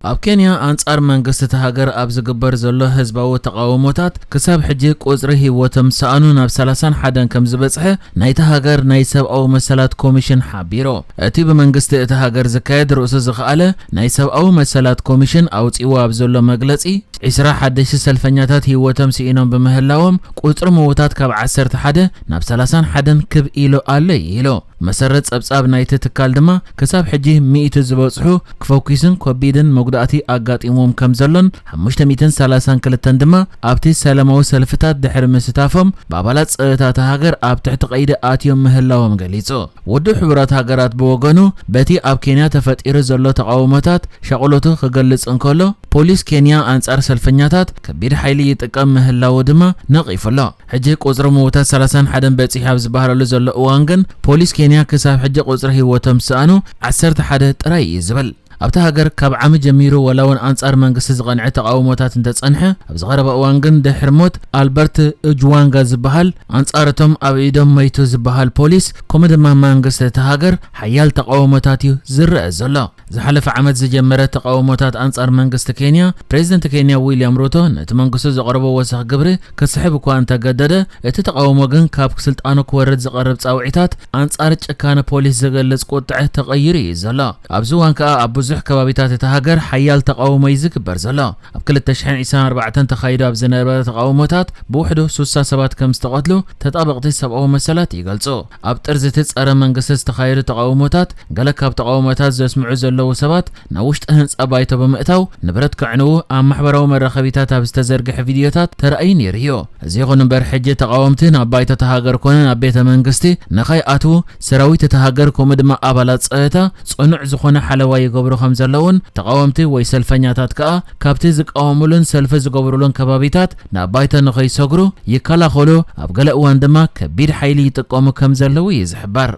ኣብ ኬንያ ኣንጻር መንግስቲ እቲ ሃገር ኣብ ዝግበር ዘሎ ህዝባዊ ተቓውሞታት ክሳብ ሕጂ ቁጽሪ ህይወቶም ዝሰኣኑ ናብ ሰላሳን ሓደን ከም ዝበጽሐ ናይቲ ሃገር ናይ ሰብኣዊ መሰላት ኮሚሽን ሓቢሩ። እቲ ብመንግስቲ እቲ ሃገር ዝካየድ ርእሱ ዝኸኣለ ናይ ሰብኣዊ መሰላት ኮሚሽን ኣውጺእዎ ኣብ ዘሎ መግለጺ፣ ዒስራ ሓደሽቲ ሰልፈኛታት ህይወቶም ስኢኖም ብምህላዎም ቁጽሪ ምዉታት ካብ ዓሰርተ ሓደ ናብ ሰላሳን ሓደን ክብ ኢሉ ኣሎ ኢሉ። መሰረት ጸብጻብ ናይቲ ትካል ድማ፣ ክሳብ ሕጂ ሚእቲ ዝበጽሑ ክፈኲስን ከቢድን መጉዳእቲ ኣጋጢሞም ከም ዘሎን ሓሙሽተ ሚእትን ሰላሳን ክልተን ድማ ኣብቲ ሰላማዊ ሰልፍታት ድሕሪ ምስታፎም ብኣባላት ጸጥታ እታ ሃገር ኣብ ትሕቲ ቀይዲ ኣትዮም ምህላዎም ገሊጹ። ውድብ ሕቡራት ሃገራት ብወገኑ በቲ ኣብ ኬንያ ተፈጢሩ ዘሎ ተቓውሞታት ሻቕሎቱ ክገልጽ እንከሎ፣ ፖሊስ ኬንያ ኣንጻር ሰልፈኛታት ከቢድ ሓይሊ ይጥቀም ምህላዉ ድማ ነቒፉ ኣሎ። ሕጂ ቁጽሪ ምዉታት ሰላሳን ሓደን በጺሑ ኣብ ዝበሃለሉ ዘሎ እዋን ግን፣ ፖሊስ ኬንያ ክሳብ ሕጂ ቁጽሪ ህይወቶም ዝሰኣኑ ዓሰርተ ሓደ ጥራይ እዩ ዝብል። ኣብታ ሃገር ካብ ዓሚ ጀሚሩ ዋላ እውን ኣንጻር መንግስቲ ዝቐንዐ ተቓውሞታት እንተጸንሐ፣ ኣብ ዝቐረበ እዋን ግን ድሕሪ ሞት ኣልበርት እጅዋንጋ ዝበሃል ኣንጻር እቶም ኣብ ኢዶም መይቱ ዝበሃል ፖሊስ ከምኡ ድማ መንግስቲ እቲ ሃገር ሓያል ተቓውሞታት እዩ ዝረአ ዘሎ። ዝሓለፈ ዓመት ዝጀመረ ተቓውሞታት ኣንጻር መንግስቲ ኬንያ፣ ፕሬዚደንት ኬንያ ዊልያም ሩቶ ነቲ መንግስቱ ዘቕረቦ ወሰኽ ግብሪ ክስሕብ እኳ እንተገደደ፣ እቲ ተቓውሞ ግን ካብ ስልጣኑ ክወርድ ዝቐርብ ጻውዒታት ኣንጻር ጭካነ ፖሊስ ዝገልጽ ቁጥዐ ተቐይሩ እዩ ዘሎ። ኣብዚ እዋን ከኣ ኣብ ብዙሕ ከባቢታት እታ ሃገር ሓያል ተቓውሞ እዩ ዝግበር ዘሎ። ኣብ ክልተ ሽሕን ዕስራን ኣርባዕተን ተኻይዱ ኣብ ዝነበረ ተቓውሞታት ብውሕዱ ሱሳ ሰባት ከም ዝተቐትሉ ተጣበቕቲ ሰብኣዊ መሰላት ይገልጹ። ኣብ ጥርዚ እቲ ጸረ መንግስቲ ዝተኻየዱ ተቓውሞታት፣ ገለ ካብ ተቓውሞታት ዘስምዑ ዘለዉ ሰባት ናብ ውሽጢ ህንጻ ባይቶ ብምእታው ንብረት ከዕንዉ ኣብ ማሕበራዊ መራኸቢታት ኣብ ዝተዘርግሐ ቪድዮታት ተራእዩ ነይሩ እዩ። እዚ ይኹን እምበር፣ ሕጂ ተቓወምቲ ናብ ባይቶ እታ ሃገር ኮነ ናብ ቤተ መንግስቲ ንኸይኣትዉ ሰራዊት እታ ሃገር ከምኡ ድማ ኣባላት ጸጥታ ጽኑዕ ዝኾነ ሓለዋ ይገብሩ ከም ዘለዉን፣ ተቓወምቲ ወይ ሰልፈኛታት ከኣ ካብቲ ዝቃወሙሉን ሰልፊ ዝገብሩሉን ከባቢታት ናብ ባይቶ ንኸይሰግሩ ይከላኸሉ፣ ኣብ ገለ እዋን ድማ ከቢድ ሓይሊ ይጥቀሙ ከም ዘለዉ እዩ ዝሕበር።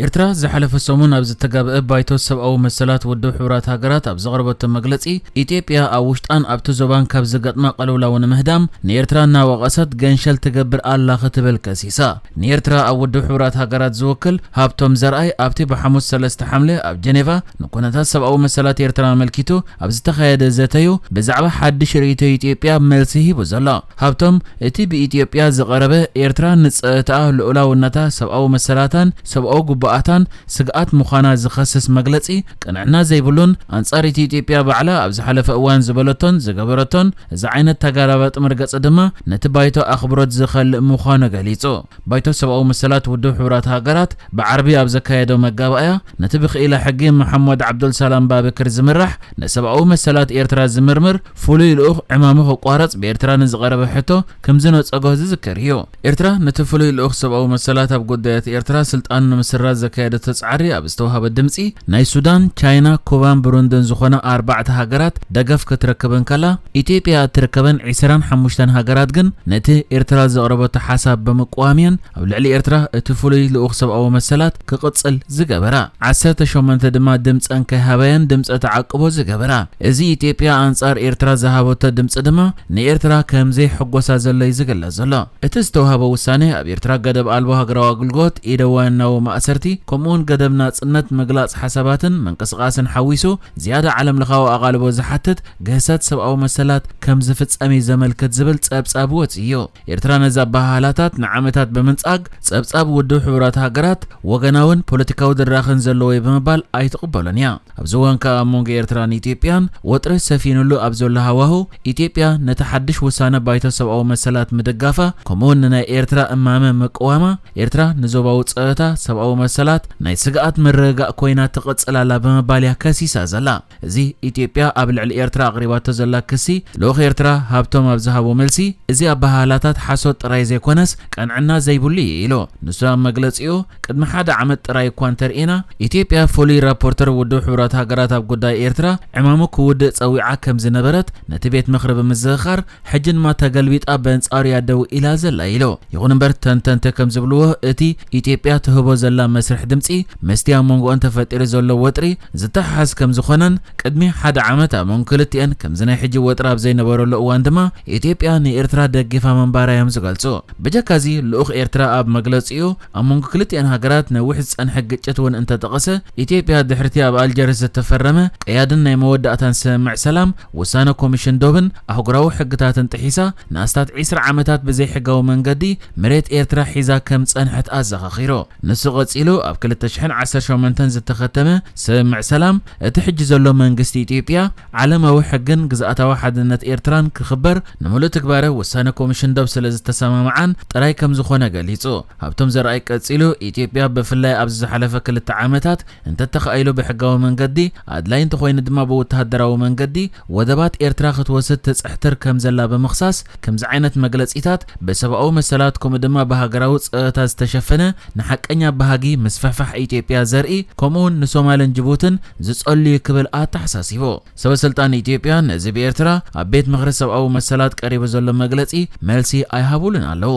ኤርትራ ዝሓለፈ ሰሙን ኣብ ዝተጋብአ ባይቶ ሰብኣዊ መሰላት ውድብ ሕቡራት ሃገራት ኣብ ዘቕረበቶ መግለጺ፣ ኢትዮጵያ ኣብ ውሽጣን ኣብቲ ዞባን ካብ ዝገጥማ ቅልውላው ንምህዳም ንኤርትራ እናወቐሰት ገንሸል ትገብር ኣላ ክትብል ከሲሳ። ንኤርትራ ኣብ ውድብ ሕቡራት ሃገራት ዝውክል ሃብቶም ዘርኣይ ኣብቲ ብሓሙስ ሰለስተ ሓምለ ኣብ ጀኔቫ ንኩነታት ሰብኣዊ መሰላት ኤርትራ ኣመልኪቱ ኣብ ዝተኻየደ ዘተዩ ብዛዕባ ሓድሽ ርእይቶ ኢትዮጵያ መልሲ ሂቡ ዘሎ። ሃብቶም እቲ ብኢትዮጵያ ዝቐረበ ኤርትራ ንጸጥታ፣ ልኡላውነታ፣ ሰብኣዊ መሰላታን ሰብኣዊ ግቡኣታን ስግኣት ምዃና ዝኸስስ መግለጺ ቅንዕና ዘይብሉን ኣንጻር እቲ ኢትዮጵያ ባዕላ ኣብ ዝሓለፈ እዋን ዝበለቶን ዝገበረቶን እዚ ዓይነት ተጋላባጢ መርገጺ ድማ ነቲ ባይቶ ኣኽብሮት ዝኸልእ ምዃኑ ገሊጹ። ባይቶ ሰብኣዊ መሰላት ውድብ ሕቡራት ሃገራት ብዓርቢ ኣብ ዘካየዶ መጋባእያ፣ ነቲ ብክኢላ ሕጊ መሓመድ ዓብዱልሰላም ባብክር ዝምራሕ ንሰብኣዊ መሰላት ኤርትራ ዝምርምር ፍሉይ ልኡኽ ዕማሙ ክቋረጽ ብኤርትራ ንዝቐረበ ሕቶ ከም ዝነጸጎ ዝዝከር እዩ። ኤርትራ ነቲ ፍሉይ ልኡኽ ሰብኣዊ መሰላት ኣብ ጉዳያት ኤርትራ ስልጣን ንምስራዝ ዘካየደቶ ጻዕሪ ኣብ ዝተዋህበ ድምጺ፣ ናይ ሱዳን፣ ቻይና፣ ኩባን ብሩንድን ዝኾና ኣርባዕተ ሃገራት ደገፍ ክትረክብ እንከላ፣ ኢትዮጵያ እትርከበን ዕስራን ሓሙሽተን ሃገራት ግን ነቲ ኤርትራ ዘቕረበቶ ሓሳብ ብምቅዋም እየን ኣብ ልዕሊ ኤርትራ እቲ ፍሉይ ልኡኽ ሰብኣዊ መሰላት ክቕጽል ዝገበራ። ዓሰርተ ሸሞንተ ድማ ድምጸን ከይሃበየን ድምጸ ተዓቅቦ ዝገበራ። እዚ ኢትዮጵያ ኣንጻር ኤርትራ ዝሃበቶ ድምጺ ድማ ንኤርትራ ከም ዘይሕጎሳ ዘሎ እዩ ዝግለጽ ዘሎ። እቲ ዝተዋህበ ውሳኔ ኣብ ኤርትራ ገደብ ኣልቦ ሃገራዊ ኣገልግሎት፣ ኢደወያናዊ ማእሰርቲ፣ ከምኡውን ገደብ ናጽነት ምግላጽ ሓሳባትን ምንቅስቓስን ሓዊሱ ዝያዳ ዓለም ለኻዊ ኣቓልቦ ዝሓትት ግህሰት ሰብኣዊ መሰላት ከም ዝፍጸም እዩ ዘመልክት ዝብል ጸብጻብ ወጺኡ እዩ። ኤርትራ ነዚ ኣበሃህላታት ንዓመታት ብምንጻግ ጸብጻብ ውድብ ሕቡራት ሃገራት ወገናውን ፖለቲካዊ ድራኽን ዘለዎ እዩ ብምባል ኣይትቕበሎን እያ። ኣብዚ እዋን ከኣ ኣብ መንጎ ኤርትራን ኢትዮጵያን ወጥሪ ሰፊኑሉ ኣብ ዘሎ ሃዋሁ፣ ኢትዮጵያ ነቲ ሓድሽ ውሳነ ባይቶ ሰብኣዊ መሰላት ምድጋፋ፣ ከምኡውን ንናይ ኤርትራ እማመ ምቅዋማ፣ ኤርትራ ንዞባዊ ጸጥታ፣ ሰብኣዊ መሰላት ናይ ስግኣት ምርግጋእ ኮይና ትቕጽል ኣላ ብምባል እያ ከሲሳ ዘላ። እዚ ኢትዮጵያ ኣብ ልዕሊ ኤርትራ ኣቕሪባቶ ዘላ ክሲ፣ ልኡኽ ኤርትራ ሃብቶም ኣብ ዝሃቦ መልሲ፣ እዚ ኣበሃህላታት ሓሶት ጥራይ ዘይኮነስ ቀንዕና ዘይብሉ እዩ ኢሉ። ንሱ ኣብ መግለጺኡ፣ ቅድሚ ሓደ ዓመት ጥራይ እኳ እንተርኢና፣ ኢትዮጵያ ፍሉይ ራፖርተር ውድብ ሕቡራት ሃገራት ኣብ ጉዳይ ኤርትራ ዕማሙ ክውድእ ጸዊዓ ከም ዝነበረት ነቲ ቤት ምኽሪ ብምዝኽኻር፣ ሕጂ ድማ ተገልቢጣ በንጻሩ እያ ደው ኢላ ዘላ ኢሉ። ይኹን እምበር፣ ተንተንቲ ከም ዝብልዎ፣ እቲ ኢትዮጵያ ትህቦ ዘላ መስርሕ ድምፂ ምስቲ ኣብ መንጎኦን ተፈጢሩ ዘሎ ወጥሪ ዝተሓሓዝ ከም ዝኾነን፣ ቅድሚ ሓደ ዓመት ኣብ መንጎ ክልቲኤን ከምዚ ናይ ሕጂ ወጥሪ ኣብ ዘይነበረሉ እዋን ድማ ኢትዮጵያ ንኤርትራ ደጊፋ ምንባራ እዮም ዝገልጹ። ብጀካዚ ልኡኽ ኤርትራ ኣብ መግለጺኡ ኣብ መንጎ ክልቲኤን ሃገራት ነዊሕ ዝጸንሐ ግጭት እውን እንተጠቐሰ፣ ኢትዮጵያ ድሕርቲ ኣብ ኣልጀርስ ዝተፈረመ ቀያድን ናይ መወዳእታን ስምምዕ ሰላም፣ ውሳነ ኮሚሽን ዶብን ኣህጉራዊ ሕግታትን ጥሒሳ ንኣስታት ዒስራ ዓመታት ብዘይሕጋዊ መንገዲ መሬት ኤርትራ ሒዛ ከም ጸንሐት ኣዘኻኺሩ። ንሱ ቀጺሉ ኣብ ክልተ ሽሕን ዓሰርተ ሸሞንተን ዝተኸተመ ስምምዕ ሰላም እቲ ሕጂ ዘሎ መንግስቲ ኢትዮጵያ ዓለማዊ ሕግን ግዝኣታዊ ሓድነት ኤርትራን ክኽበር ንምሉእ ትግባረ ውሳነ ኮሚሽን ዶብ ስለ ዝተሰማምዓን ጥራይ ከም ዝኾነ ገሊጹ። ሃብቶም ዘርኣይ ቀጺሉ ኢትዮጵያ ብፍላይ ኣብዚ ዝሓለፈ ክልተ ዓመታት እንተተኻኢሉ ብሕጋዊ መንገዲ ኣድላይ እንተኾይኑ ድማ ብወተሃደራዊ መንገዲ ወደባት ኤርትራ ክትወስድ ትጽሕትር ከም ዘላ ብምኽሳስ፣ ከምዚ ዓይነት መግለጺታት ብሰብኣዊ መሰላት ከምኡ ድማ ብሃገራዊ ጸጥታ ዝተሸፈነ ንሓቀኛ ባህጊ ምስፍሕፋሕ ኢትዮጵያ ዘርኢ ከምኡውን ንሶማልን ጅቡትን ዝጸሉ እዩ ክብል ኣተሓሳሲቡ። ሰበ ስልጣን ኢትዮጵያ ነዚ ብኤርትራ ኣብ ቤት ምኽሪ ሰብኣዊ መሰላት ቀሪቡ ዘሎ መግለጺ መልሲ ኣይሃቡሉን ኣለዉ።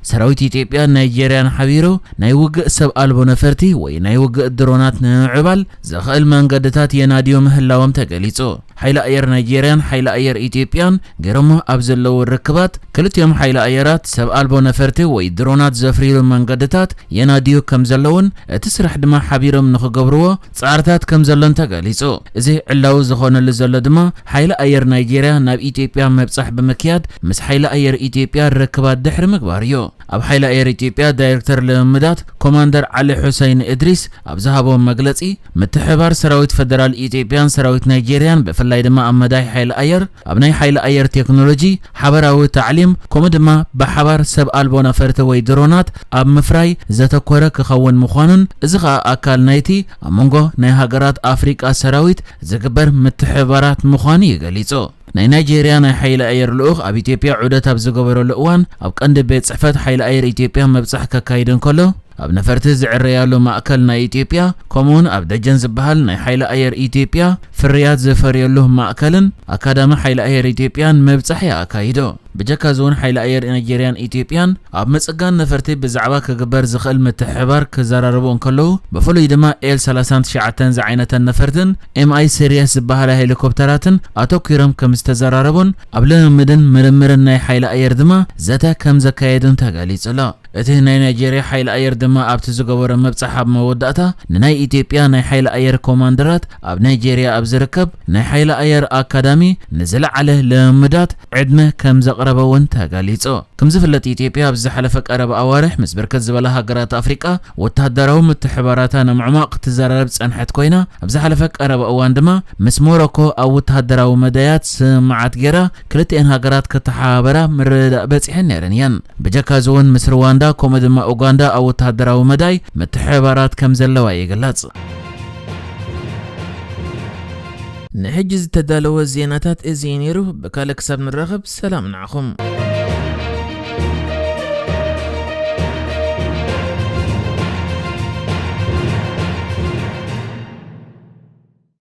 ሰራዊት ኢትዮጵያን ናይጄርያን ሓቢሩ ናይ ውግእ ሰብ ኣልቦ ነፈርቲ ወይ ናይ ውግእ ድሮናት ንምምዕባል ዘኽእል መንገድታት የናድዩ ምህላዎም ተገሊጹ። ሓይሊ ኣየር ናይጄርያን ሓይሊ ኣየር ኢትዮጵያን ገይሮሞ ኣብ ዘለዉ ርክባት፣ ክልቲኦም ሓይሊ ኣየራት ሰብ ኣልቦ ነፈርቲ ወይ ድሮናት ዘፍርይሉ መንገድታት የናድዩ ከም ዘለውን እቲ ስራሕ ድማ ሓቢሮም ንኽገብርዎ ጻዕርታት ከም ዘሎን ተገሊጹ። እዚ ዕላዊ ዝኾነሉ ዘሎ ድማ ሓይሊ ኣየር ናይጄርያ ናብ ኢትዮጵያ ምብጻሕ ብምክያድ ምስ ሓይሊ ኣየር ኢትዮጵያ ርክባት ድሕሪ ምግባር እዩ። ኣብ ሓይሊ ኣየር ኢትዮጵያ ዳይሬክተር ልምምዳት ኮማንደር ዓሊ ሑሰይን እድሪስ ኣብ ዝሃቦ መግለጺ፣ ምትሕብባር ሰራዊት ፈደራል ኢትዮጵያን ሰራዊት ናይጄርያን ብፍላይ ድማ ኣብ መዳይ ሓይሊ ኣየር፣ ኣብ ናይ ሓይሊ ኣየር ቴክኖሎጂ፣ ሓበራዊ ታዕሊም፣ ከምኡ ድማ ብሓባር ሰብ ኣልቦ ነፈርቲ ወይ ድሮናት ኣብ ምፍራይ ዘተኮረ ክኸውን ምዃኑን፣ እዚ ኸኣ ኣካል ናይቲ ኣብ መንጎ ናይ ሃገራት ኣፍሪቃ ሰራዊት ዝግበር ምትሕብባራት ምዃኑ እዩ ገሊጹ። ናይ ናይጄርያ ናይ ሓይሊ ኣየር ልኡኽ ኣብ ኢትዮጵያ ዑደት ኣብ ዝገበረሉ እዋን፣ ኣብ ቀንዲ ቤት ጽሕፈት ሓይሊ ኣየር ኢትዮጵያ ምብጻሕ ከካይድ እንከሎ፣ ኣብ ነፈርቲ ዝዕረያሉ ማእከል ናይ ኢትዮጵያ፣ ከምኡውን ኣብ ደጀን ዝበሃል ናይ ሓይሊ ኣየር ኢትዮጵያ ፍርያት ዝፈርየሉ ማእከልን ኣካዳሚ ሓይሊ ኣየር ኢትዮጵያን ምብጻሕ እዩ ኣካይዱ። ብጀካ እዚ እውን ሓይሊ ኣየር ናይጄርያን ኢትዮጵያን ኣብ ምጽጋን ነፈርቲ ብዛዕባ ክግበር ዝኽእል ምትሕብባር ክዘራረቡ እንከለዉ፣ ብፍሉይ ድማ ኤል ሰላሳን ትሽዓተን ዝዓይነተን ነፈርትን ኤም ኣይ ሲሪየስ ዝበሃላ ሄሊኮፕተራትን ኣተኲሮም ከም ዝተዘራረቡን ኣብ ልምምድን ምርምርን ናይ ሓይሊ ኣየር ድማ ዘተ ከም ዘካየዱን ተገሊጹ ኣሎ። እቲ ናይ ናይጄርያ ሓይሊ ኣየር ድማ ኣብቲ ዝገበሮ ምብጻሕ ኣብ መወዳእታ ንናይ ኢትዮጵያ ናይ ሓይሊ ኣየር ኮማንደራት ኣብ ናይጄርያ ኣብ ዝርከብ ናይ ሓይሊ ኣየር ኣካዳሚ ንዝለዓለ ልምምዳት ዕድመ ከም ዘቕረበ እውን ተገሊጹ። ከም ዝፍለጥ ኢትዮጵያ ኣብ ዝሓለፈ ቀረባ ኣዋርሕ ምስ ብርክት ዝበላ ሃገራት ኣፍሪቃ ወተሃደራዊ ምትሕባራታ ንምዕማቕ ክትዘራረብ ዝጸንሐት ኮይና፣ ኣብ ዝሓለፈ ቀረባ እዋን ድማ ምስ ሞሮኮ ኣብ ወተሃደራዊ መዳያት ስምምዓት ገይራ ክልቲኤን ሃገራት ክተሓባበራ ምርድዳእ በጺሐን ነይረን እየን። ብጀካ እዚ እውን ምስ ሩዋንዳ ከምኡ ድማ ኡጋንዳ ኣብ ወተሃደራዊ መዳይ ምትሕብባራት ከም ዘለዋ ይግለጽ። ንሕጂ ዝተዳለወ ዜናታት እዚ እዩ ነይሩ። ብካልእ ክሳብ ንራኸብ ሰላም ንዓኹም።